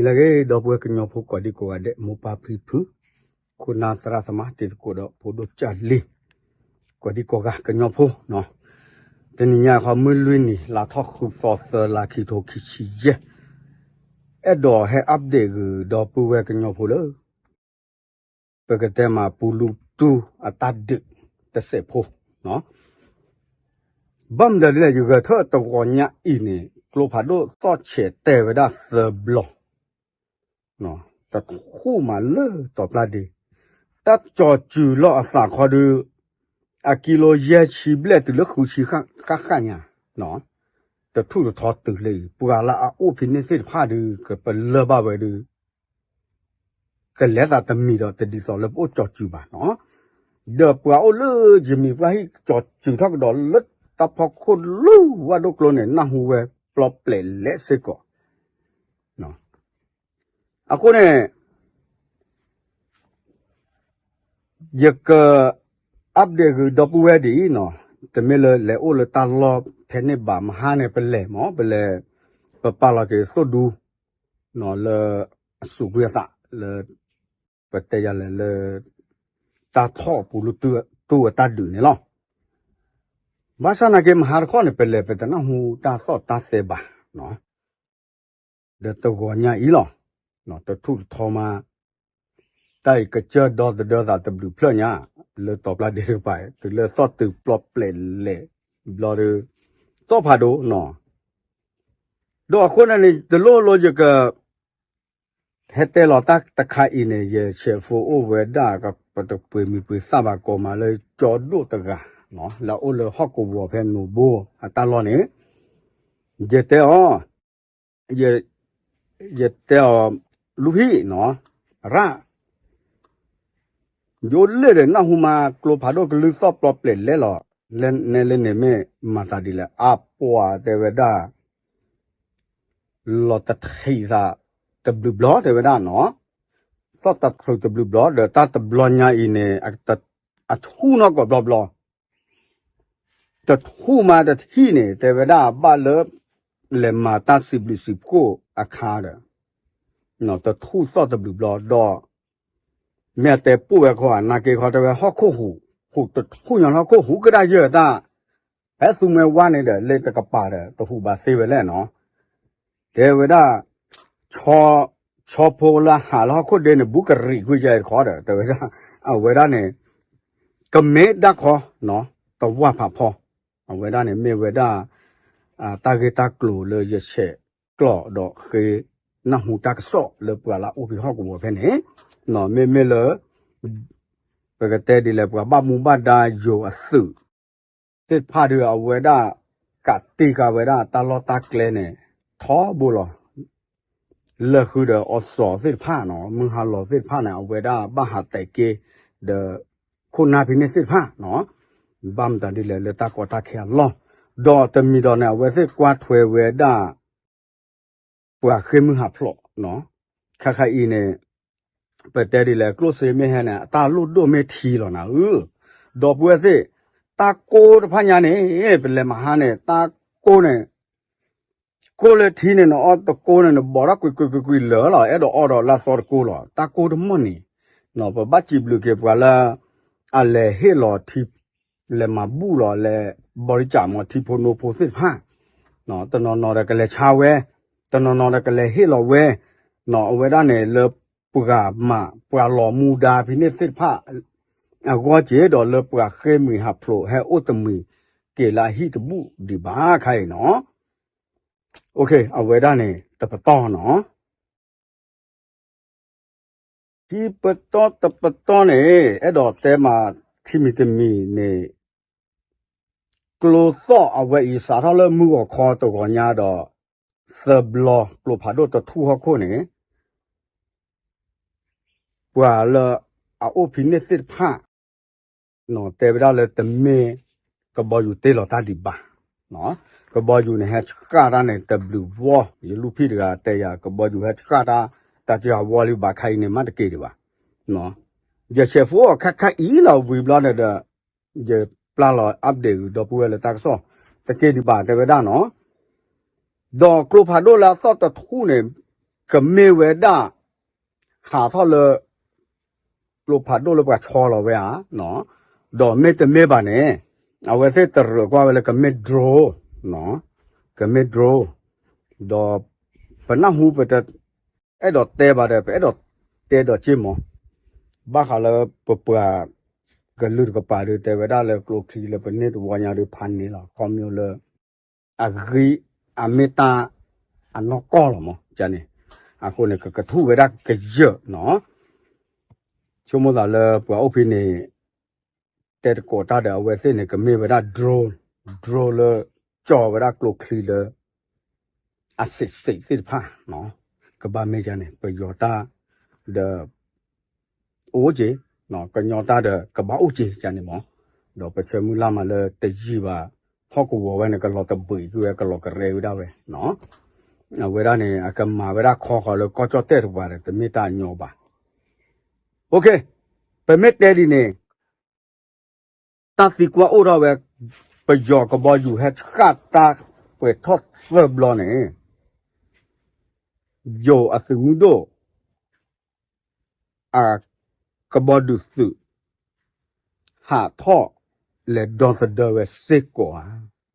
လၢအဂ့ၤ ဒီပုၢ်ဝဲၢ်ကညီဖိကိးဒံကိးဂၤဒဲး မိၢ်ပၢ်ဖံဖု ခိၣ်နၢ်သရၣ်သမါ တံၤသကိးဒီးဖိဒိၣ်ကၢ်လံၤ ကိးဒံကိးဂၤကညီဖိနီၤ, တနံၤညါဃီမုၢ်လွံၢ်နံၤ လါထီၣ်ဃုသီသၢလါ ခံထိခံဆံယဲၢ်, အဲၣ်ဒိးဟဲ update ဂ့ၤ ဒီပုၢ်ဝဲၢ်ကညီဖိလၢ ပကတဲမးပူၤလူတူၢ်အတၢ်ဒုးတစဲးဖိနီၤ, ဘၣ်မနုၤဒ်လဲၣ် ယဂဲၤထၢၣ်တဂီၤညါအံၤန့ၣ် ကျိဖးဒိၣ်သီၣ်ဆဲးတဲဝဲဒၣ်သၢဘျီ တထူၣ်မးလၢတီၤပျၢ်ဒ့, တၢ်ကၠီၤစုၤလီၤအသးခီဒုး အကံလိယဲၢ်ဆံဘျဲၣ်တုၤလၢဃုဆံဃၣ်ဃၣ်ညါ, တထူၣ်တထီတုၤလၢအံၤ ပှၤလၢအအိၣ်ဖဲန့ၣ်သ့ၣ်တဖၣ်ဒုး ကပလၢၢ်ဘၣ်ဝဲဒုး ကလဲၤသးတမံၤဒီးတဒ်သိးလၢပအိၣ်ကၠီၤစုၤဘၣ်နီၤ, ဒီးပှၤအိၣ်လၢယမံၤပှၢ်ဟံၣ် ကၠီၤစုၤထီၣ်ကဒီးလၢတၢ်ဖီခိၣ်လၢဝၣ်ဒိၣ်ကျိန့ၣ် နၢ်ဟူဝဲပျီပျဲးလဲးစ့ၢ်ကီး အဃိန့ၣ် ယက update ဂ့ၤဒီပုၢ်ဝဲၢ်ဒ်အံၤနီၤ, တမ့ၢ်လၢလဲၤအိၣ်လၢတၢ်လီၢ်ဖဲန့ၣ်ဘၣ် မဟါန့ၣ် ပလဲၤမး ပလဲၤ ပပာ်လီၤက့ၤသိၣ်ဒူ လၢအစူးကွံာ်အသးလၢ ပတဲယၤလဲၣ်လၢ တၢ်ထီၣ်ပူၤလူတူၢ်အတၢ်ဒုးန့ၣ်လီၤ. ဘၣ်ဆၣ်နာ်က့ မဟါတခီန့ၣ် ပလဲၤပတနၢ်ဟူတၢ်သီၣ်တၢ်သဲဘၣ်နီၤ, ဒီးတဂီၤညါအံၤလီၤ, တထူၣ်တထီမး တၢ်အံၤကစၢၢ်ဒီသဒၢသးတဘျုးဖျၢၣ်ညါ လၢတီၤပျၢ်ဒ့တကပၤ တုၤလၢသီၣ်တုၤပျီပျဲးလဲးဘျီဒီး သီၣ်ဖးဒိၣ်နီၤ, ဒီးအဃိန့ၣ်န့ၣ် တလိၣ်လိယက ဟဲတဲလီၤတၢ်တခါအံၤန့ၣ် ယဆဲးဖိအိၣ်ဝဲဒၣ် ပတပှ့ၤမံၤပှ့ၤသၣ်ဘၣ်ကိးမးလၢကၠီဒိၣ်တဂၤ လၢအအိၣ်လၢဟီၣ်ကဝီၤဖဲနိဘိအတၢ်လီၢ်န့ၣ် ယတဲအီၤ ယတဲအီၤ လူဖံနီၤ ရၣ် ယအိၣ်လၢဒီးနၢ်ဟူမး ကျိဖးဒိၣ်ကလုၢ်သီၣ်ပျီပျဲးလဲးလီၤ, နဲလၢန့ၣ်မ့ၢ်မၤသးဒ်လဲၣ် အပှၤတဲဝဲဒၣ် လီၤတထံးသးတဘျုးဘျီတဲဝဲဒၣ်နီၤ, သီၣ်တထူၣ်တဘျုးဘျီ ဒီးတၢ်တဘျီညါအံၤန့ၣ် အထူၣ်နီၢ်ကီးဘျီဘျီ တထူၣ်မးတထံၣ်န့ၣ် တဲဝဲဒၣ်ဘၣ်လၢ လဲၤမၤတၢ်စံးဘျုးစံးဖှိၣ်အခါဒီး တထူၣ်သီၣ်တဘျုးဘျီဒီး မ့ၢ်အတဲပိာ်ဝဲခီ နာ်က့ခီတဲဝဲဟီၣ်ခိၣ်ဟူး, ဟူးတထူၣ်ညီလၢဟီၣ်ခိၣ်ဟူးကဒါယၢၢ်တၢ်, ဖဲသူမှဲဝါန့ၣ်ဒီး လ့တကပၤဒီး တဟူးဘၣ်သ့ဝဲလဲၣ်နီၤ, တဲဝဲဒၣ် ဆီဖိလၢအဟးလၢဟီၣ်ခိၣ်ဒ့န့ၣ် ဘူးကရံးကွံာ်ယဲတခီဒီး တဲဝဲဒၣ် အဝဲဒၣ်န့ၣ် ကမ့ၢ်ဒၣ်ခီ တဝၢ်ဖးဖီ, အဝဲဒၣ်န့ၣ်မ့ၢ်ဝဲဒၣ် တၢ်ဂ့ၢ်တၢ်ကျိၤလၢယဆဲးကျိးဒီးဃ့ နၢ်ဟူတၢ်ကစီၣ်လၢပှၤလၢအအိၣ်ဖဲဟီၣ်ကဝီၤဖဲန့ၣ်, မ့မ့ၢ်လၢ ပကတဲဒ်လဲၣ် ပှၤဘၣ်မူဘၣ်ဒါယိၤအသုး သ့ၣ်တဖၣ်ဒီး အဝဲဒၣ် ကးတံာ်ဃာ်ဝဲဒၣ်တၢ်လီၢ်တၢ်ကျဲန့ၣ် ထီဘိလီၤ. လၢဃုာ်ဒီးအီစီၤသ့ၣ်တဖၣ်နီၤ မုၢ်ဟါလီၤသ့ၣ်တဖၣ်န့ၣ် အဝဲဒၣ်ဘၣ်ဟးတဲာ်က့ၤ ဒီး ခိၣ်နၢ်ဖဲန့ၣ်သ့ၣ်တဖၣ်နီၤ ဘၣ်မတၤဒ်လဲၣ်လၢတၢ်ကီတၢ်ခဲအလီၢ်, ဒီးတမံၤဒီးန့ၣ် အဝဲသ့ၣ်ကွၢ်ထွဲဝဲဒၣ် ပှၤဃ့ၢ်မုၢ်ဟးဖျိးနီၤ, ခဲခါအံၤန့ၣ် ပတဲဒ်လဲၣ် ကျိၣ်စ့မ့ၢ်ဟဲန့ၣ် အတၢ်လိၣ်ဒိၣ်မ့ၢ်ထံလီၤနၤဧၢ, ဒီပုၢ်ဝဲၢ်သ့ၣ် တၢ်ကိၢ်တဖၣ်ညါန့ၣ် ပလဲၤမဟါန့ၣ် တၢ်ကိၢ်န့ၣ် ကိၢ်လၢထံန့ၣ် နအီၣ်တကိၢ်န့ၣ် နဘီးထီၣ်ကွံာ်ကွံာ်ကွံာ်ကွံာ်လၢာ်လီၤ အဲၣ်ဒိးအီၣ်ဒီးလၢအသီတကိၢ်လီၤ တၢ်ကိၢ်တမီၢ်န့ၣ်, ပဘၣ်စံးဘျုးက့ၤပှၤလၢ အလဲၤဟ့ၣ်လီၤထံ လဲၤမၤဘူၣ်လီၤ လဲၤဘီရံကးမီၤထံဖိနိဖိသ့ၣ်တဖၣ်, တနီၤနီၤဒီးကလဲၤဆါဝဲ, တနီၤနီၤဒီးကလဲၤဟ့ၣ်လီၤဝဲ, အဝဲဒၣ်န့ၣ်လၢပှၤမၤပှၤလီၤမူဒါဖဲန့ၣ်သ့ၣ်တဖၣ် အဂီၢ်က့ၤဒီးလၢပှၤဃ့ၢ်မှံဟးဖျိး ဟဲအိၣ်တမှံၤက့ၤလၢအဟံၣ်တဘူၣ်ဒံးဘၣ်ခါအံၤနီၤ, အဝဲဒၣ်န့ၣ် တပတီၢ်နီၤ ခံပတီၢ်တပတီၢ်န့ၣ် အဲၣ်ဒိးတဲမး ခံမံၤတမံၤန့ၣ် ကျိသီၣ်အဝဲအံၤစးထီၣ်လၢမုၢ်ဂီၤခီတဂီၤညါဒီး သၢဘျီကျိဖးဒိၣ်တထူၣ်ဟီၣ်ခိၣ်န့ၣ် ပှၤလၢအအိၣ်ဖဲန့ၣ်သ့ၣ်တဖၣ် တဲဝဲဒၣ်လၢတမ့ၢ်ကဘီယူၤတ့လီၤတၢ်ဒံးဘၣ်, ကဘီယူၤန့ၣ်ဟဲဆှၣ်တၢ်န့ၣ်တဘျုးဝီ, ယလူၢ်ဖံးတဂၤတဲယၤ ကဘီယူၤဟဲဆှၣ်တၢ် တၢ်တဂၤဝီလံဘၣ်ခါအံၤန့ၣ် မ့ၢ်တက့ၤဒံးဘၣ်, ယဆဲးဖိအီၤခဲခါအံၤလီၤဝံၤဘျီန့ၣ်ဒီး ယပျၢ်လီၤ update ဂ့ၤဒီပုၢ်ဝဲၢ်လၢတၢ်ကစီၣ် တက့ၤဒံးဘၣ်တဲဝဲဒၣ်နီၤ, ဒီးကျိဖးဒိၣ်လၢအသီၣ်တထူၣ်န့ၣ် ကမ့ၢ်ဝဲဒၣ် ဟးထီၣ်လၢ ကျိဖးဒိၣ်လၢပှၤဆီလီၤဝဲဧါ, ဒီးမ့ၢ်တမ့ၢ်ဘၣ်န့ၣ် အဝဲသ့ၣ်တရၢၢ်ကွၢ်ဝဲလၢကမ့ၢ် drone, ကမ့ၢ် drone, ဒီး ပနၢ်ဟူပတအဲၣ်ဒိးတဲဘၣ်ဒီး ပအဲၣ်ဒိးတဲဒီးက့ၢ်မး, ဘၣ်ဃးလၢပပှၤကလုာ်တကပၤဒီး တဲဝဲဒၣ်လၢကျိချံလၢပန့ၢ်တဝီညါဒီးဖးန့ၢ်လီၤ ခီမ့ၢ်လၢ အဂ့ၢ်အမ့ၢ်တၢ်အနီၢ်ကီၢ်လီၤမး ကန့ၣ်, အဃိန့ၣ် ကကထူၣ်ဝဲဒၣ်ကယၢၢ်နီၤ, ဆိကမိၣ်သးလၢပှၤအိၣ်ဖဲန့ၣ် တဲတကိးတၢ်ဒီးအဝဲသ့ၣ်န့ၣ် ကမ့ၢ်ဝဲဒၣ် drone, drone လၢ ကၠီဝဲဒၣ်ကျိချံလၢ အစံးစံးသ့ၣ်တဖၣ်, ကဘၣ်မ့ၢ်ကန့ၣ် ပယီၤတၢ် ဒီး အိၣ်က့ၤ, ကညီတၢ်ဒီးကဘၣ်အိၣ်က့ၤကန့ၣ်မး, ဒီးပဆၢမုၢ်လၢ်မးလၢတယံာ်ဘၣ် ဟီၣ်ကဝီၤဝဲန့ၣ် ကလီၤတဘှံးကွံာ်ဝဲ ကလီၤကရဲဝဲဒၣ်ဝဲ, အဝဲဒၣ်န့ၣ် အကမၤဝဲဒၣ်ခီဃီၤလၢကီၢ်ကၠီၣ်တဲၣ်တပၤဒီး တမ့ၢ်တၢ်ညီဘၣ်. ပမ့ၢ်တဲဒ်န့ၣ် တၢ်သံကွၢ်အိၣ်ထီၣ်ဝဲ ပယီၤကဘီယူၤဟဲဃၣ်တၢ်ပှဲၤထီၣ်သၢဘျီန့ၣ် ယိၤအသုးမုၢ်ဒိၣ် အကဘီဒုးသုး ဟးထီၣ်လဲၤဒီသဒၢဝဲစ့ၢ်ကီးဧါ,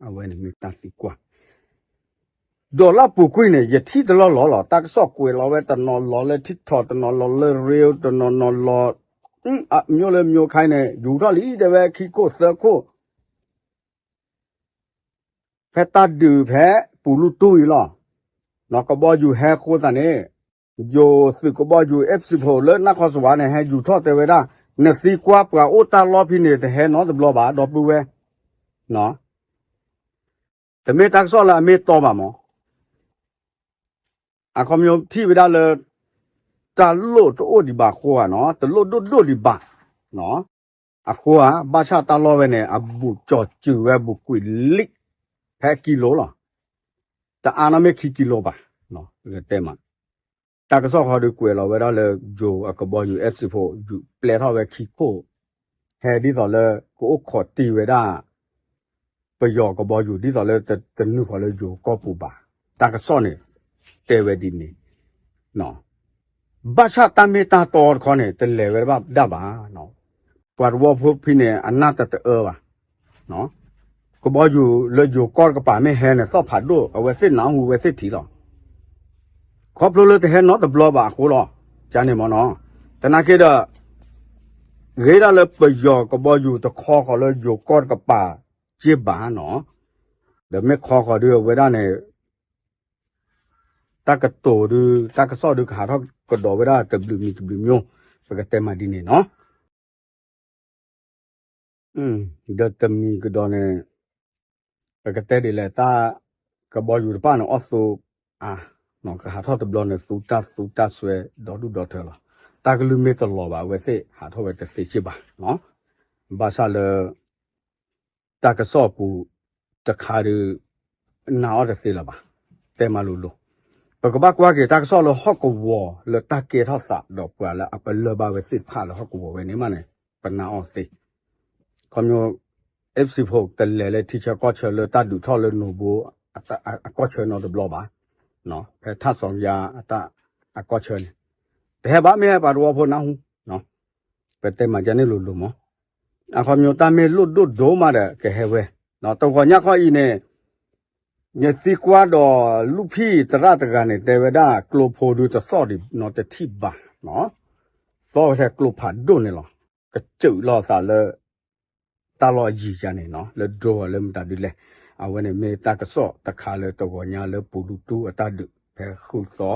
အဝဲန့ၣ်မ့ၢ်တၢ်သံကွၢ် ဒီးလၢပူၤကွံာ်န့ၣ် ယထံၣ်တလီၢ်လီၢ်လီၤ. တၢ်ကစီၣ်ကွဲးလီၤဝဲတနီၤလီၤလၢ TikTok တနီၤလီၤလၢ reel တနီၤနီၤလီၤ မျိုးလၢမျိုးခါအံၤန့ၣ် ယူၤထီၣ်လံတဲဝဲခံခိၣ်သၢခိၣ် ဖဲတၢ်ဒုးဖဲပူၤလူတူၢ်အံၤလီၤ. ကဘီယူၤဟဲဃိသးန့ၣ် ယိၤသုးကဘီယူၤ F sixteen လၢနၢ်ခီစဝါန့ၣ် ဟဲယူၤထီၣ်တဲဝဲဒၣ် နသံကွၢ်ပှၤအိၣ်တၢ်လီၢ်ဖဲန့ၣ် တဟဲနီတဘျီဘၣ် ဒီပုၢ်ဝဲၢ် တမ့ၢ်တၢ်ကစီၣ်လၢအမ့ၢ်တီဘၣ်မး အခီပညီထံၣ်ဝဲဒၣ်လၢ တၢ်လိၣ်တအိၣ်ဒံးဘၣ်အဃိဧါနီၤ, တလိၣ်ဒိၣ်ဒိၣ်ဒံးဘၣ်နီၤ. အဃိဧါ, ဘၣ်ဆၣ်တၢ်လီၢ်ဝဲန့ၣ် အဘူးကၠီၤစၢၤဝဲဘူးကွံာ်လံ ဖဲကံလိလီၤ. တအါနီၢ်မ့ၢ်ခံကံလိဘၣ်, တဲမး. တၢ်ကစီၣ်ခီဒုးကွဲးလီၤဝဲဒၣ်လၢ ယိၤအကဘီယူၤ F sixteen ယူၤပျဲထီၣ်ဝဲခံခိၣ် ဟဲဒ်သိးလၢကအိၣ်ခိးတံၢ်ဝဲဒၣ် ပယီၤကဘီယူၤ ဒ်သိးလၢတနုာ်ဃီၤလၢယိၤကီၢ်ပူၤဘၣ်. တၢ်ကစီၣ်န့ၣ် တဲဝဲဒ်န့ၣ်. ဘၣ်ဆၣ်တၢ်မ့ၢ်တၢ်တီတခီန့ၣ် တလဲၤဝဲဒၣ်ဘၣ်. ပှၤတဝီဖိဖဲန့ၣ် အနၢ်တတအၢဘၣ်. ကဘီယူၤလၢယိၤကီၢ်တကပၤမ့ၢ်ဟဲန့ၣ် သီၣ်ဖးဒိၣ် အဝဲသ့ၣ်နၢ်ဟူဝဲသ့ၣ်ထံၣ်လီၤ. ခီဖျိလၢတဟဲနီတဘျီဘၣ်အဃိလီၤ. ကန့ၣ်မ့ၢ်နီၤ. သနာ်က့ဒီး ဂ့ၤဒၣ်လၢပယီၤကဘီယူၤတခီဃီၤလၢယိၤကီၢ်တကပၤက့ဘၣ်နီၤ. ဒီးမ့ၢ်ခီဃီၤဒုးအဝဲဒၣ်န့ၣ် တၢ်ကတိၤဒုး တၢ်ကစီၣ်ဒုးကဟးထီၣ်ကဒီးဝဲဒၣ်တဘျုးမံၤတဘျုးမံၤ, ပကတဲမးဒ်န့ၣ်နီၤ. ဒီးတမံၤကဒီးန့ၣ် ပကတဲဒ်လဲၣ် တၢ်ကဘီယူၤတဖၣ်န့ၣ် အီၣ်သူအါ, ကဟးထီၣ်တဘျီန့ၣ် သူတၢ်သူတၢ်စွဲဒီဒူၣ်ဒီထၢလီၤ. တၢ်ကလုၢ်မ့ၢ်တလီၤဘၣ် အဝဲသ့ၣ်ဟးထီၣ်ဝဲတသ့စ့ၢ်ဘၣ်. ဘၣ်ဆၣ်လၢ တၢ်ကစီၣ်ပူၤတခါဒီး နာ်အီၤတသ့လၢၤဘၣ်. တဲမးလိၤလိၤ. ပကဘၣ်ကွၢ်က့ၤတၢ်ကစီၣ်လၢဟီၣ်ကဝီၤလၢတၢ်ကဲထီၣ်သးဒီးပှၤလၢအပလၢၢ်ဘၣ်ဝဲသ့ၣ်တဖၣ်လၢဟီၣ်ကဝီၤဝဲန့ၣ်မးန့ၣ် ပနာ်အီၤသ့. ခီဖျိ F sixteen တလဲၤလၢထံဆၢကီၢ်ဆၢလၢတၢ်ဒုးထီၣ်လၢနိၣ်ဘိ အကီၢ်ဆၢနီတဘျီဘၣ်. ဖဲထၣ်စီၤယါအကီၢ်ဆၢန့ၣ် တဟဲဘၣ် မ့ၢ်ဟဲပှၤတဝီဖိနၢ်ဟူ ပတဲမးကန့ၣ်လိၤလိၤမး. အခီပညီတၢ်မ့ၢ်လိၣ်ဒိၣ်ဒိၣ်မးဒီးကဟဲဝဲ. တဂီၤညါခီအံၤန့ၣ် ယသံကွၢ်ဒီးလူၢ်ဖံၣ်သရၣ်တဂၤန့ၣ် တဲဝဲဒၣ် ကျိဖိဒုတသီၣ်ဒံးနီတထံၣ်ဘၣ်. သီၣ်ဝဲထဲကျိဖးဒိၣ်န့ၣ်လီၤ. ကစၢၢ်လီၤသးလၢ တၢ်လီၢ်အယံၤယၤန့ၣ်နီၤ လၢ drone လၢမတၤဒုလဲၣ်. အဝဲန့ၣ်မ့ၢ်တၢ်ကစီၣ်တခါလၢတဂီၤညါလၢပူၤလူတူၢ်အတၢ်ဒုး ဖဲဃုသီ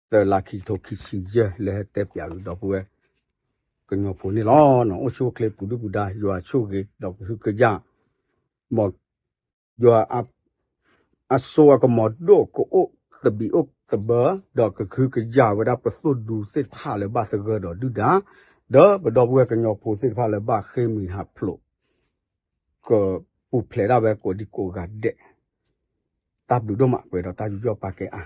သၢလါခံကထိခံဆံယဲၢ် လၢဟဲတဲပၠးဝံၤဒီပုၢ်ဝဲၢ်ကညီဖိန့ၣ်လီၤ. အိၣ်ဆူၣ်အိၣ်ချ့ပူၤဒုၣ်ပူၤဒါ ယွၤဆိၣ်ဂ့ၤ ဒီးကဟုကယာ် မ်ယွၤ အစိအကမီၤဒိၣ်ကအိၣ်သဘံၣ်အိၣ်သဘၢ ဒီးကဟုကယာ်ဝဲဒၣ်ပသိၣ်ဒူသ့ၣ်တဖၣ်လၢဘၣ်သဂၢၢ်ဒီးဒုၣ်ဒါ ဒီးပဒီပုၢ်ဝဲၢ်ကညီဖိသ့ၣ်တဖၣ်လၢဘၣ်ဃ့ၢ်မှံဟးဖျိး ကပူၤဖျဲးဒၣ်ဝဲကိးဒံကိးဂၤဒဲး. တၢ်ဘျုးဒိၣ်မး ပှဲၤဒီးတၢ်ယူးယီၣ်ပာ်ကဲအါ.